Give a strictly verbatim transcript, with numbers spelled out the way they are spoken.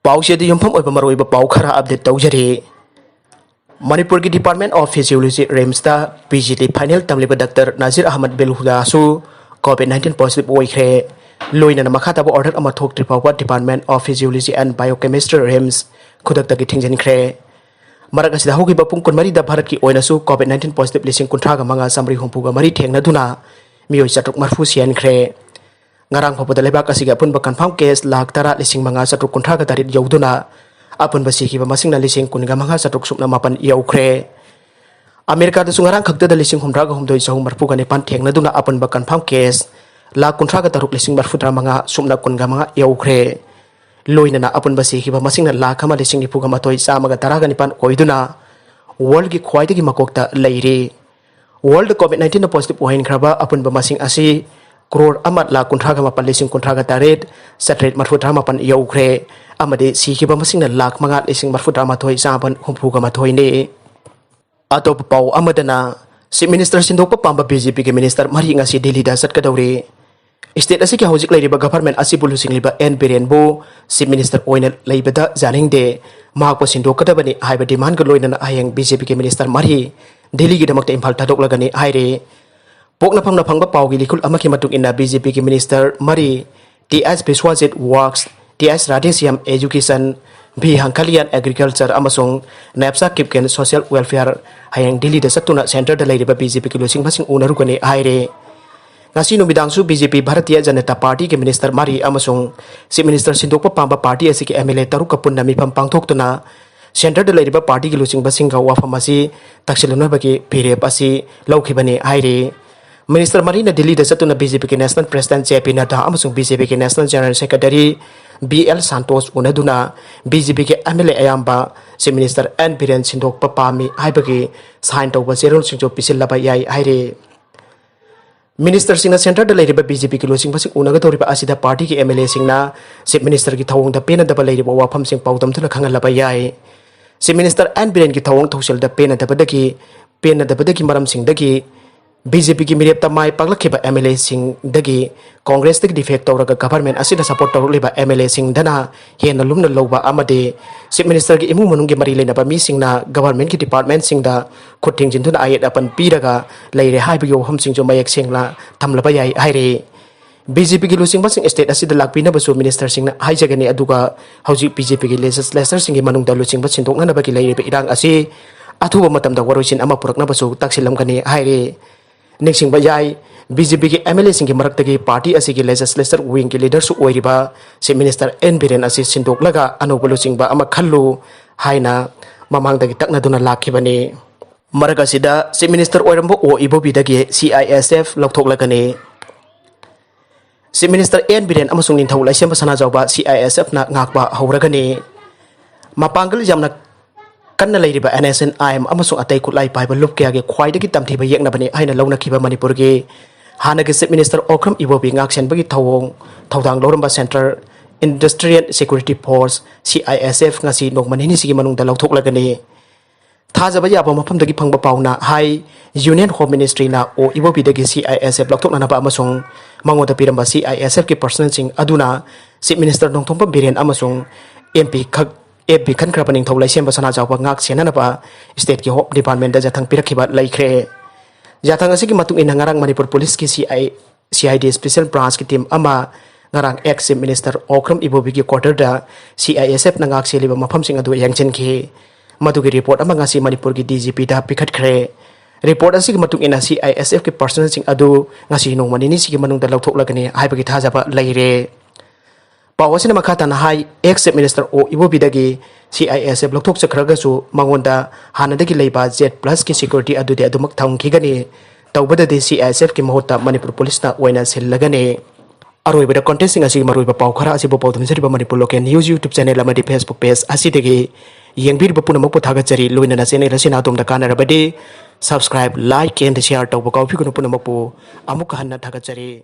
ꯄꯥꯎꯁꯤꯗ ꯌꯨꯝꯐꯝ ꯑꯣꯏꯕ ꯃꯔꯨꯑꯣꯏꯕ ꯄꯥꯎ ꯈꯔ ꯑꯞꯗꯦꯠ ꯇꯧꯖꯔꯤ꯫ ꯃꯅꯤꯄꯨꯔꯒꯤ Department of Physiology RIMSꯇ PGT final ꯇꯝꯂꯤꯕ doctor ꯅꯥꯖꯤꯔ Ahmad ꯕꯦꯂꯨꯍꯨꯗꯥꯁꯨ COVID nineteen positive ꯑꯣꯏꯈ꯭ꯔꯦ꯫ ꯂꯣꯏꯅꯅ ꯃꯈꯥ ꯇꯥꯕ order ꯑꯃ ꯊꯣꯛꯇ꯭ꯔꯤ ꯐꯥꯎꯕ Department of Physiology and Biochemistry RIMS ꯈꯨꯗꯛꯇꯒꯤ ꯊꯤꯡꯖꯤꯟꯈ꯭ꯔꯦ꯫ ꯃꯔꯛ ꯑꯁꯤꯗ ꯍꯧꯈꯤꯕ ꯄꯨꯡ ꯀꯨꯟꯃꯔꯤꯗ ꯚꯥꯔꯠꯀꯤ ꯑꯣꯏꯅꯁꯨ COVID nineteen positive ꯂꯤꯁꯤꯡ ꯀꯨꯟꯊ꯭ꯔꯥꯒ ꯃꯉꯥ ꯆꯥꯃꯔꯤ ꯍꯨꯝꯐꯨꯒ ꯃꯔꯤ ꯊꯦꯡꯅꯗꯨꯅ ꯃꯤꯑꯣꯏ ꯆꯥꯇ꯭ꯔꯨꯛ ꯃꯔꯐꯨ ꯁꯤꯍꯟꯈ꯭ꯔꯦ꯫ ꯉꯔꯥꯡ ꯐꯥꯎꯕꯗ ꯂꯩꯕꯥꯛ ꯑꯁꯤꯒꯤ ꯑꯄꯨꯟꯕ confirm case ꯂꯥꯈ ꯇꯔꯥ ꯂꯤꯁꯤꯡ ꯃꯉꯥ ꯆꯥꯇ꯭ꯔꯨꯛ ꯀꯨꯟꯊ꯭ꯔꯥꯒ ꯇꯔꯦꯠ ꯌꯧꯗꯨꯅ ꯑꯄꯨꯟꯕ ꯁꯤꯈꯤꯕ ꯃꯁꯤꯡꯅ ꯂꯤꯁꯤꯡ ꯀꯨꯟꯒ ꯃꯉꯥ ꯆꯥꯇ꯭ꯔꯨꯛ ꯁꯨꯞꯅ ꯃꯥꯄꯟ ꯌꯧꯈ꯭ꯔꯦ꯫ ꯑꯃꯦꯔꯤꯀꯥꯗꯁꯨ ꯉꯔꯥꯡ ꯈꯛꯇꯗ ꯂꯤꯁꯤꯡ ꯍꯨꯝꯗ꯭ꯔꯥꯒ ꯍꯨꯝꯗꯣꯏ ꯆꯍꯨꯝ ꯃꯔꯐꯨꯒ ꯅꯤꯄꯥꯟ ꯊꯦꯡꯅꯗꯨꯅ ꯑꯄꯨꯟꯕ confirm case ꯂꯥꯈ ꯀꯨꯟꯊ꯭ꯔꯥꯒ ꯇꯔꯨꯛ ꯂꯤꯁꯤꯡ ꯃꯔꯐꯨꯇꯔꯥ ꯃꯉꯥ ꯁꯨꯞꯅ ꯀꯨꯟꯒ ꯃꯉꯥ ꯌꯧꯈ꯭ꯔꯦ꯫ ꯂꯣꯏꯅꯅ ꯑꯄꯨꯟꯕ ꯁꯤꯈꯤꯕ ꯃꯁꯤꯡꯅ ꯂꯥꯈ ꯑꯃ ꯂꯤꯁꯤꯡ ꯅꯤꯐꯨꯒ ꯃꯥꯊꯣꯏ ꯆꯥꯝꯃꯒ ꯇꯔꯥꯒ ꯅꯤꯄꯥꯟ ꯑꯣꯏꯗꯨꯅ worldꯒꯤ ꯈ꯭ꯋꯥꯏꯗꯒꯤ ꯃꯀꯣꯛꯇ ꯂꯩꯔꯤ꯫ World COVID nineteenꯗ positive ꯑꯣꯏꯍꯟꯈ꯭ꯔꯕ ꯑꯄꯨꯟꯕ ꯃꯁꯤꯡ ꯑꯁꯤ ꯀ꯭ꯔꯣꯔ ꯑꯃ ꯂꯥꯈ ꯀꯨꯟꯊ꯭ꯔꯥꯒ ꯃꯥꯄꯟ ꯂꯤꯁꯤꯡ ꯀꯨꯟꯊ꯭ꯔꯥꯒ ꯇꯔꯦꯠ ꯆꯥꯇ꯭ꯔꯦꯠ ꯃꯔꯐꯨꯇꯔꯥ ꯃꯥꯄꯟ ꯌꯧꯈ꯭ꯔꯦ꯫ ꯑꯃꯗꯤ ꯁꯤꯈꯤꯕ ꯃꯁꯤꯡꯅ ꯂꯥꯈ ꯃꯉꯥ ꯂꯤꯁꯤꯡ ꯃꯔꯐꯨꯇꯔꯥ ꯃꯥꯊꯣꯏ ꯆꯥꯝꯃ ꯍꯨꯝꯐꯨꯒ ꯃꯥꯊꯣꯏꯅꯤ꯫ ꯑꯇꯣꯞꯄ ꯄꯥꯎ ꯑꯃꯗꯅ, Chief Minister ꯁꯤꯟꯗꯣꯛꯄ ꯄꯥꯝꯕ BJPꯒꯤ minister ꯃꯔꯤ ꯉꯁꯤ ꯗꯤꯜꯂꯤꯗ ꯆꯠꯀꯗꯧꯔꯤ꯫ State ꯑꯁꯤꯒꯤ ꯍꯧꯖꯤꯛ ꯂꯩꯔꯤꯕ government ꯑꯁꯤꯕꯨ ꯂꯨꯆꯤꯡꯂꯤꯕ ꯑꯦꯟ ꯕꯤꯔꯦꯟꯕꯨ Chief Minister ꯑꯣꯏꯅ ꯂꯩꯕꯗ ꯌꯥꯅꯤꯡꯗꯦ, ꯃꯍꯥꯛꯄꯨ ꯁꯤꯟꯗꯣꯛꯀꯗꯕꯅꯤ ꯍꯥꯏꯕ demandꯒ ꯂꯣꯏꯅꯅ ꯍꯌꯦꯡ BJPꯒꯤ minister ꯃꯔꯤ ꯗꯤꯜꯂꯤꯒꯤꯗꯃꯛꯇ ꯏꯝꯐꯥꯜ ꯊꯥꯗꯣꯛꯂꯒꯅꯤ ꯍꯥꯏꯔꯤ꯫ ꯄꯣꯛꯅꯐꯝꯅ ꯐꯪꯕ ꯄꯥꯎꯒꯤ ꯂꯤꯈꯨꯜ ꯑꯃꯒꯤ ꯃꯇꯨꯡ ꯏꯟꯅ, BJPꯒꯤ minister ꯃꯔꯤ, ꯇꯤ ꯑꯦꯁ ꯕꯤꯁ꯭ꯋꯥꯖꯤꯠ, Works, ꯇꯤ ꯑꯦꯁ ꯔꯥꯙꯦꯁ꯭ꯌꯥꯝ, Education, ꯚꯤ ꯍꯪꯈꯂꯤꯌꯥꯟ, Agriculture, ꯑꯃꯁꯨꯡ ꯅꯦꯞꯁꯥ ꯀꯤꯞꯀꯦꯟ, Social Welfare, ꯍꯌꯦꯡ ꯗꯤꯜꯂꯤꯗ ꯆꯠꯇꯨꯅ centreꯗ ꯂꯩꯔꯤꯕ BJPꯒꯤ ꯂꯨꯆꯤꯡꯕꯁꯤꯡ ꯎꯅꯔꯨꯒꯅꯤ ꯍꯥꯏꯔꯦ꯫ ꯉꯁꯤ ꯅꯨꯃꯤꯗꯥꯡꯁꯨ BJP, Bharatiya Janata Partyꯒꯤ minister ꯃꯔꯤ ꯑꯃꯁꯨꯡ Chief Minister ꯁꯤꯟꯗꯣꯛꯄ ꯄꯥꯝꯕ party ꯑꯁꯤꯒꯤ MLA ꯇꯔꯨꯛꯀ ꯄꯨꯟꯅ ꯃꯤꯐꯝ ꯄꯥꯡꯊꯣꯛꯇꯨꯅ centreꯗ ꯂꯩꯔꯤꯕ partyꯒꯤ ꯂꯨꯆꯤꯡꯕꯁꯤꯡꯒ ꯋꯥꯐꯝ ꯑꯁꯤ ꯇꯛꯁꯤꯜꯂꯨꯅꯕꯒꯤ ꯐꯤꯔꯦꯞ ꯑꯁꯤ ꯂꯧꯈꯤꯕꯅꯤ ꯍꯥꯏꯔꯤ꯫ Minister ꯃꯔꯤꯅ ꯗꯤꯜꯂꯤꯗ ꯆꯠꯇꯨꯅ BJPꯒꯤ National President J P Nadda ꯑꯃꯁꯨꯡ BJPꯒꯤ National General Secretary B L Santosh ꯎꯅꯗꯨꯅ BJPꯒꯤ MLA ꯑꯌꯥꯝꯕ Chief Minister ꯑꯦꯟ ꯕꯤꯔꯦꯟ ꯁꯤꯟꯗꯣꯛꯄ ꯄꯥꯝꯃꯤ ꯍꯥꯏꯕꯒꯤ sign ꯇꯧꯕ ꯆꯦꯔꯣꯜꯁꯤꯡꯁꯨ ꯄꯤꯁꯤꯜꯂꯕ ꯌꯥꯏ ꯍꯥꯏꯔꯤ꯫ Ministerꯁꯤꯡꯅ centreꯗ ꯂꯩꯔꯤꯕ BJPꯒꯤ ꯂꯨꯆꯤꯡꯕꯁꯤꯡ ꯎꯅꯒꯗꯧꯔꯤꯕ ꯑꯁꯤꯗ partyꯒꯤ MLAꯁꯤꯡꯅ Chief Ministerꯒꯤ ꯊꯧꯑꯣꯡꯗ ꯄꯦꯟꯅꯗꯕ ꯂꯩꯔꯤꯕ ꯋꯥꯐꯝꯁꯤꯡ ꯄꯥꯎꯗꯝꯗꯨꯅ ꯈꯪꯍꯜꯂꯕ ꯌꯥꯏ꯫ Chief Minister ꯑꯦꯟ ꯕꯤꯔꯦꯟꯒꯤ ꯊꯧꯑꯣꯡ ꯊꯧꯁꯤꯜꯗ ꯄꯦꯟꯅꯗꯕꯗꯒꯤ, ꯄꯦꯟꯅꯗꯕꯗꯒꯤ ꯃꯔꯝꯁꯤꯡꯗꯒꯤ ꯕꯤ ꯖꯦ ꯄꯤꯒꯤ ꯃꯤꯔꯦꯞꯇ ꯃꯥꯏ ꯄꯥꯛꯂꯛꯈꯤꯕ ꯑꯦꯝ ꯑꯦꯜ ꯑꯦꯁꯤꯡꯗꯒꯤ ꯀꯣꯡꯒ꯭ꯔꯦꯁꯇꯒꯤ ꯗꯤꯐꯦꯛ ꯇꯧꯔꯒ ꯒꯚꯔꯟꯃꯦꯟꯠ ꯑꯁꯤꯗ ꯁꯄꯣꯔꯠ ꯇꯧꯔꯛꯂꯤꯕ ꯑꯦꯝ ꯑꯦꯜ ꯑꯦꯁꯤꯡꯗꯅ ꯍꯦꯟꯅ ꯂꯨꯝꯅ ꯂꯧꯕ ꯑꯃꯗꯤ ꯆꯤꯐ ꯃꯤꯅꯤꯁꯇꯔꯒꯤ ꯏꯃꯨꯡ ꯃꯅꯨꯡꯒꯤ ꯃꯔꯤ ꯂꯩꯅꯕ ꯃꯤꯁꯤꯡꯅ ꯒꯚꯔꯟꯃꯦꯟꯠꯀꯤ ꯗꯤꯄꯥꯔꯠꯃꯦꯟꯠꯁꯤꯡꯗ ꯈꯨꯠ ꯊꯤꯡꯖꯤꯟꯗꯨꯅ ꯑꯌꯦꯠ ꯑꯄꯟ ꯄꯤꯔꯒ ꯂꯩꯔꯦ ꯍꯥꯏꯕꯒꯤ ꯋꯥꯐꯝꯁꯤꯡꯁꯨ ꯃꯌꯦꯛ ꯁꯦꯡꯅ ꯊꯝꯂꯕ ꯌꯥꯏ ꯍꯥꯏꯔꯤ꯫ ꯕꯤ ꯖꯦ ꯄꯤꯒꯤ ꯂꯨꯆꯤꯡꯕꯁꯤꯡ ꯁ꯭ꯇꯦꯠ ꯑꯁꯤꯗ ꯂꯥꯛꯄꯤꯅꯕꯁꯨ ꯃꯤꯅꯤꯁꯇꯔꯁꯤꯡꯅ ꯍꯥꯏꯖꯒꯅꯤ, ꯑꯗꯨꯒ ꯍꯧꯖꯤꯛ ꯕꯤ ꯖꯦ ꯄꯤꯒꯤ ꯂꯦꯖꯤꯁꯂꯦꯆꯔꯁꯤꯡꯒꯤ ꯃꯅꯨꯡꯗ ꯂꯨꯆꯤꯡꯕ ꯁꯤꯟꯗꯣꯛꯅꯅꯕꯒꯤ ꯂꯩꯔꯤꯕ ꯏꯔꯥꯡ ꯑꯁꯤ ꯑꯊꯨꯕ ꯃꯇꯝꯗ ꯋꯥꯔꯣꯏꯁꯤꯟ ꯑꯃ ꯄꯨꯔꯛꯅꯕꯁꯨ ꯇꯛꯁꯤꯜꯂꯝꯒꯅꯤ ꯍꯥꯏꯔꯤ꯫ ꯅꯤꯡꯁꯤꯡꯕ ꯌꯥꯏ, ꯕꯤ ꯖꯦ ꯄꯤꯒꯤ ꯑꯦꯝ ꯑꯦꯜ ꯑꯦꯁꯤꯡꯒꯤ ꯃꯔꯛꯇꯒꯤ ꯄꯥꯔꯇꯤ ꯑꯁꯤꯒꯤ ꯂꯦꯖꯤꯁꯂꯦꯆꯔ ꯋꯤꯡꯒꯤ ꯂꯤꯗꯔꯁꯨ ꯑꯣꯏꯔꯤꯕ ꯆꯤꯐ ꯃꯤꯅꯤꯁꯇꯔ ꯑꯦꯟ ꯕꯤꯔꯦꯟ ꯑꯁꯤ ꯁꯤꯟꯗꯣꯛꯂꯒ ꯑꯅꯧꯕ ꯂꯨꯆꯤꯡꯕ ꯑꯃ ꯈꯜꯂꯨ ꯍꯥꯏꯅ ꯃꯃꯥꯡꯗꯒꯤ ꯇꯛꯅꯗꯨꯅ ꯂꯥꯛꯈꯤꯕꯅꯤ꯫ ꯃꯔꯛ ꯑꯁꯤꯗ ꯆꯤꯐ ꯃꯤꯅꯤꯁꯇꯔ ꯑꯣꯏꯔꯝꯕ ꯑꯣ ꯏꯕꯣꯕꯤꯗꯒꯤ ꯁꯤ ꯑꯥꯏ ꯑꯦꯁ ꯑꯦꯐ ꯂꯧꯊꯣꯛꯂꯒꯅꯤ꯫ ꯆꯤꯐ ꯃꯤꯅꯤꯁꯇꯔ ꯑꯦꯟ ꯕꯤꯔꯦꯟ ꯑꯃꯁꯨꯡ ꯅꯤꯡꯊꯧ ꯂꯩꯁꯦꯝꯕ ꯁꯅꯥꯖꯥꯎꯕ ꯁꯤ ꯑꯥꯏ ꯑꯦꯁ ꯑꯦꯐꯅ ꯉꯥꯛꯄ ꯍꯧꯔꯒꯅꯤ꯫ ꯃꯄꯥꯡꯒꯜ ꯌꯥꯝꯅ ꯀꯟꯅ ꯂꯩꯔꯤꯕ N S N I M ꯑꯃꯁꯨꯡ ꯑꯇꯩ ꯈꯨꯠꯂꯥꯏ ꯄꯥꯏꯕ ꯂꯨꯞ ꯀꯌꯥꯒꯤ ꯈ꯭ꯋꯥꯏꯗꯒꯤ ꯇꯝꯊꯤꯕ ꯌꯦꯛꯅꯕꯅꯤ ꯍꯥꯏꯅ ꯂꯧꯅꯈꯤꯕ ꯃꯅꯤꯄꯨꯔꯒꯤ ꯍꯥꯟꯅꯒꯤ ꯆꯤꯐ ꯃꯤꯅꯤꯁꯇꯔ ꯑꯣꯀ꯭ꯔꯝ ꯏꯕꯣꯕꯤ ꯉꯥꯛꯁꯦꯟꯕꯒꯤ ꯊꯧꯑꯣꯡ ꯊꯧꯗꯥꯡ ꯂꯧꯔꯝꯕ central industrial security force, C I S F, ꯉꯁꯤ ꯅꯣꯡꯃ ꯅꯤꯅꯤꯁꯤꯒꯤ ꯃꯅꯨꯡꯗ ꯂꯧꯊꯣꯛꯂꯒꯅꯤ꯫ ꯊꯥꯖꯕ ꯌꯥꯕ ꯃꯐꯝꯗꯒꯤ ꯐꯪꯕ ꯄꯥꯎꯅ ꯍꯥꯏ, ꯌꯨꯅꯤꯌꯟ ꯍꯣꯝ ꯃꯤꯅꯤꯁꯇ꯭ꯔꯤꯅ ꯑꯣ ꯏꯕꯣꯕꯤꯗꯒꯤ ꯁꯤ ꯑꯥꯏ ꯑꯦꯁ ꯑꯦꯐ ꯂꯧꯊꯣꯛꯅꯅꯕ ꯑꯃꯁꯨꯡ ꯃꯉꯣꯟꯗ ꯄꯤꯔꯝꯕ ꯁꯤ ꯑꯥꯏ ꯑꯦꯁ ꯑꯦꯐꯀꯤ ꯄꯔꯁꯅꯦꯜꯁꯤꯡ ꯑꯗꯨꯅ ꯆꯤꯐ ꯃꯤꯅꯤꯁꯇꯔ ꯅꯣꯡꯊꯣꯝꯕꯝ ꯕꯤꯔꯦꯟ ꯑꯃꯁꯨꯡ ꯑꯦꯝ ꯄꯤ ꯈꯛ, ꯑꯦꯝ ꯄꯤ ꯈꯟꯈ꯭ꯔꯕ ꯅꯤꯡꯊꯧ ꯂꯩꯁꯦꯝꯕ ꯁꯅꯥꯖꯥꯎꯕ ꯉꯥꯛ ꯁꯦꯟꯅꯅꯕ ꯁ꯭ꯇꯦꯠꯀꯤ ꯍꯣꯝ ꯗꯤꯄꯥꯔꯠꯃꯦꯟꯗ ꯌꯥꯊꯪ ꯄꯤꯔꯛꯈꯤꯕ ꯂꯩꯈ꯭ꯔꯦ꯫ ꯌꯥꯊꯪ ꯑꯁꯤꯒꯤ ꯃꯇꯨꯡ ꯏꯟꯅ ꯉꯔꯥꯡ ꯃꯅꯤꯄꯨꯔ ꯄꯨꯂꯤꯁꯀꯤ C I, C I D special ꯕ꯭ꯔꯥꯟꯁꯀꯤ team ꯑꯃ ꯉꯔꯥꯡ ꯑꯦꯛꯁ ꯆꯤꯐ ꯃꯤꯅꯤꯁꯇꯔ ꯑꯣꯀ꯭ꯔꯝ ꯏꯕꯣꯕꯤꯒꯤ ꯀ꯭ꯋꯥꯔꯇꯔꯗ ꯁꯤ ꯑꯥꯏ ꯑꯦꯁ ꯑꯦꯐꯅ ꯉꯥꯛ ꯁꯦꯜꯂꯤꯕ ꯃꯐꯝꯁꯤꯡ ꯑꯗꯨ ꯌꯦꯡꯁꯤꯟꯈꯤ꯫ ꯃꯗꯨꯒꯤ ꯔꯤꯄꯣꯔꯠ ꯑꯃ ꯉꯁꯤ ꯃꯅꯤꯄꯨꯔꯒꯤ ꯗꯤ ꯖꯤ ꯄꯤꯗ ꯄꯤꯈꯠꯈ꯭ꯔꯦ꯫ ꯔꯤꯄꯣꯔꯠ ꯑꯁꯤꯒꯤ ꯃꯇꯨꯡ ꯏꯟꯅ ꯁꯤ ꯑꯥꯏ ꯑꯦꯁ ꯑꯦꯐꯀꯤ ꯄꯔꯁꯅꯦꯜꯁꯤꯡ ꯑꯗꯨ ꯉꯁꯤ ꯅꯣꯡꯃ ꯅꯤꯅꯤꯁꯤꯒꯤ ꯃꯅꯨꯡꯗ ꯂꯧꯊꯣꯛꯂꯒꯅꯤ ꯍꯥꯏꯕꯒꯤ ꯊꯥꯖꯕ ꯂꯩꯔꯦ꯫ ꯄꯥꯎ ꯑꯁꯤꯅ ꯃꯈꯥ ꯇꯥꯅ ꯍꯥꯏ, ꯑꯦꯛꯁ ꯆꯤꯐ ꯃꯤꯅꯤꯁꯇꯔ ꯑꯣ ꯏꯕꯣꯕꯤꯗꯒꯤ ꯁꯤ ꯑꯥꯏ ꯑꯦꯁ ꯑꯦꯐ ꯂꯧꯊꯣꯛꯆꯈ꯭ꯔꯒꯁꯨ ꯃꯉꯣꯟꯗ ꯍꯥꯟꯅꯗꯒꯤ ꯂꯩꯕ ꯖꯦꯠ ꯄ꯭ꯂꯁꯀꯤ ꯁꯦꯀ꯭ꯌꯨꯔꯤꯇꯤ ꯑꯗꯨꯗꯤ ꯑꯗꯨꯃꯛ ꯊꯝꯈꯤꯒꯅꯤ꯫ ꯇꯧꯕꯗꯗꯤ ꯁꯤ ꯑꯥꯏ ꯑꯦꯁ ꯑꯦꯐꯀꯤ ꯃꯍꯨꯠꯇ ꯃꯅꯤꯄꯨꯔ ꯄꯨꯂꯤꯁꯅ ꯑꯣꯏꯅ ꯁꯤꯜꯂꯒꯅꯤ꯫ ꯑꯔꯣꯏꯕꯗ ꯀꯣꯟꯇꯦꯟꯁꯤꯡ ꯑꯁꯤꯒꯤ ꯃꯔꯨꯑꯣꯏꯕ ꯄꯥꯎ ꯈꯔ ꯑꯁꯤꯕꯨ ꯄꯥꯎꯗꯝꯖꯔꯤꯕ Manipur local news YouTube channel ꯑꯃꯗꯤ Facebook ꯄꯦꯖ ꯑꯁꯤꯗꯒꯤ ꯌꯦꯡꯕꯤꯔꯤꯕ ꯄꯨꯝꯅꯃꯛꯄꯨ ꯊꯥꯒꯠꯆꯔꯤ꯫ ꯂꯣꯏꯅꯅ ꯆꯦꯅꯦꯜ ꯑꯁꯤꯅ ꯑꯗꯣꯝꯗ ꯀꯥꯟꯅꯔꯕꯗꯤ subscribe, like and share ꯇꯧꯕ ꯀꯥꯎꯕꯤꯒꯅꯨ꯫ ꯄꯨꯝꯅꯃꯛꯄꯨ ꯑꯃꯨꯛꯀ ꯍꯟꯅ ꯊꯥꯒꯠꯆꯔꯤ꯫